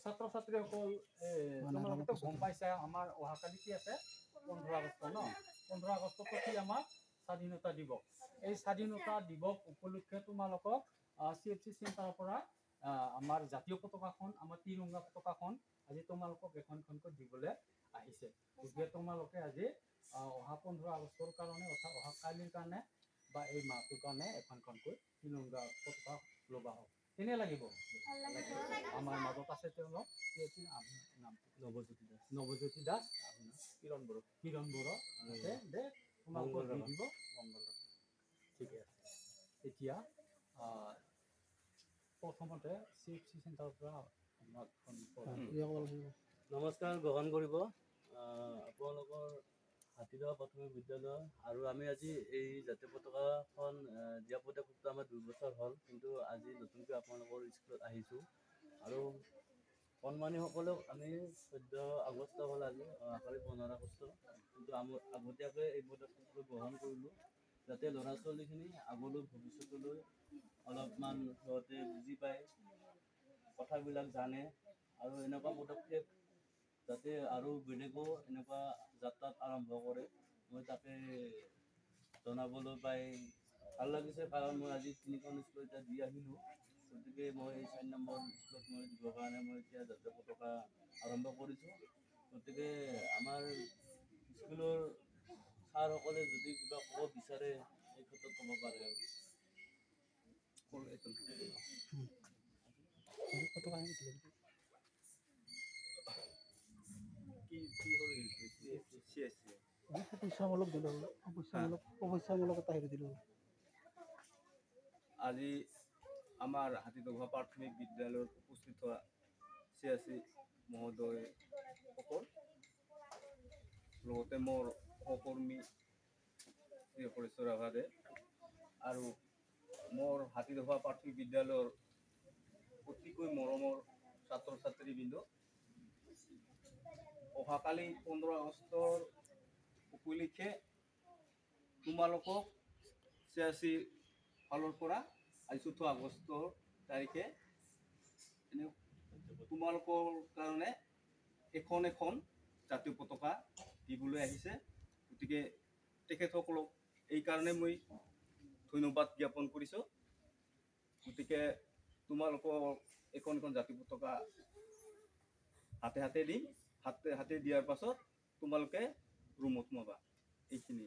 ছাত্ৰ ছাত্ৰীসকল, তোমালোকেতো গম পাইছা আমাৰ অহাকালি কি আছে, 15 আগষ্ট ন? 15 আগষ্টত কি আমাৰ স্বাধীনতা দিৱস। এই স্বাধীনতা দিৱস উপলক্ষে তোমালোকক চি এফ চি চেণ্টাৰৰ পৰা আমাৰ জাতীয় পতাকাখন, আমাৰ তিৰংগা পতাকাখন আজি তোমালোকক এখন এখনকৈ দিবলৈ আহিছে। গতিকে তোমালোকে আজি অহা 15 আগষ্টৰ কাৰণে, অৰ্থাৎ অহা কালিৰ কাৰণে বা এই মাহটোৰ কাৰণে এখন এখনকৈ তিৰংগা পতাকা ল'বা হওক। কেনে লাগিব? আমাৰ মাজত আছে তেওঁলোক নাম নৱজ্যোতি দাস, নৱজ্যোতি দাস, আপোনাৰ কিৰণ বড়ো, কিৰণ বড়ো আছে দে, তোমালোকক দি দিব মংগল। ঠিকে আছে। এতিয়া প্ৰথমতে চি এফ চি চেণ্টাৰৰ পৰা আপোনাক। নমস্কাৰ গ্ৰহণ কৰিব আপোনালোকৰ হাতীগাঁও প্ৰাথমিক বিদ্যালয়। আৰু আমি আজি এই জাতীয় পতাকাখন দিয়া পদক্ষেপটো আমাৰ 2 বছৰ হ'ল, কিন্তু আজি নতুনকৈ আপোনালোকৰ স্কুলত আহিছোঁ। আৰু কণমানিসকলক আমি 14 আগষ্ট হ'ল আজি, অহাকালি 15 আগষ্ট, কিন্তু আমি আগতীয়াকৈ এই পদক্ষেপটো গ্ৰহণ কৰিলোঁ যাতে ল'ৰা ছোৱালীখিনি আগলৈ ভৱিষ্যতলৈ অলপমান সিহঁতে বুজি পায়, কথাবিলাক জানে, আৰু এনেকুৱা পদক্ষেপ যাতে আৰু বেলেগো এনেকুৱা যাত্ৰাত আৰম্ভ কৰে, মই তাকে জনাবলৈ পাই ভাল লাগিছে। কাৰণ মই আজি 3খন স্কুল এতিয়া দি আহিলোঁ, গতিকে মই এই 4 নম্বৰ স্কুলত মই দিবৰ কাৰণে মই এতিয়া জাতীয় পতাকা আৰম্ভ কৰিছোঁ। গতিকে আমাৰ স্কুলৰ ছাৰসকলে যদি কিবা ক'ব বিচাৰে এই ক্ষেত্ৰত ক'ব পাৰে। আৰু আজি আমাৰ হাতীদোভা প্ৰাথমিক বিদ্যালয়ত উপস্থিত হোৱা চি এছ চি মহোদয়সকল, লগতে মোৰ সহকৰ্মী শ্ৰী হৰেশ্বৰ ৰাভাদে আৰু মোৰ হাতীদোভা প্ৰাথমিক বিদ্যালয়ৰ অতিকৈ মৰমৰ ছাত্ৰ ছাত্ৰীবৃন্দ, অহাকালি 15 আগষ্টৰ উপলক্ষে তোমালোকক চি এছ চি ফালৰ পৰা আজি 4 আগষ্টৰ তাৰিখে এনে তোমালোকৰ কাৰণে এখন এখন জাতীয় পতাকা দিবলৈ আহিছে। গতিকে তেখেতসকলক এইকাৰণে মই ধন্যবাদ জ্ঞাপন কৰিছোঁ। গতিকে তোমালোকক এখন এখন জাতীয় পতাকা হাতে হাতে দিম, হাতে হাতে দিয়াৰ পাছত তোমালোকে ৰুমত সোমাবা। এইখিনি